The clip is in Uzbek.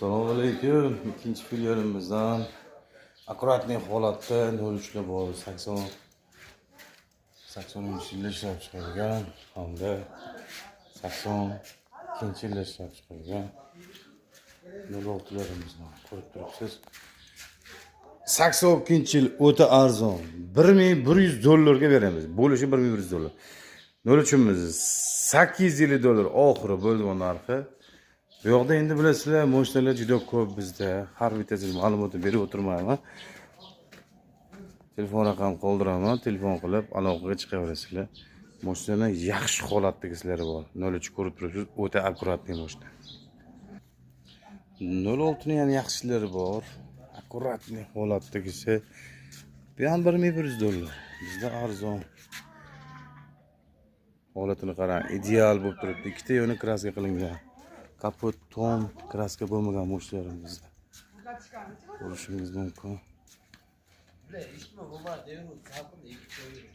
Assalomu alaykum. Ikkinchi filialimizdan аккуратный holatda 03 lar bor, 80 yilda ishlab chiqarilgan hamda 82-yilda ishlab chiqarilgan 06larimizni ko'rib turibsiz. 82-yil o'ta arzon. 1100 dollarga beramiz. Bo'lishi 1100 dollar. 03imiz 850 dollar oxiri bo'ldi bu narxi. Bu yoqda endi bilasizlar, moshinalar juda ko'p bizda. Har bittasini ma'lumotini berib o'tirmayman. Telefon raqam qoldiraman, telefon qilib aloqaga chiqaverasizlar. Moshinalar yaxshi holatdagisilari bor. 03 ko'rib turibsiz, o'ta аккуратный moshina. 06 ni ham yaxshilari bor. Аккуратный holatdagisi. Bu ham 1100 dollar. Bizda arzon. Holatini qarang, ideal bo'lib turibdi. Ikkita yoni краска qilingan. Kapot, tom, краска bo'lmagan moshinalarımizda. Ko'rishingiz mumkin. Bile içme baba devir sakın iki koyuyor.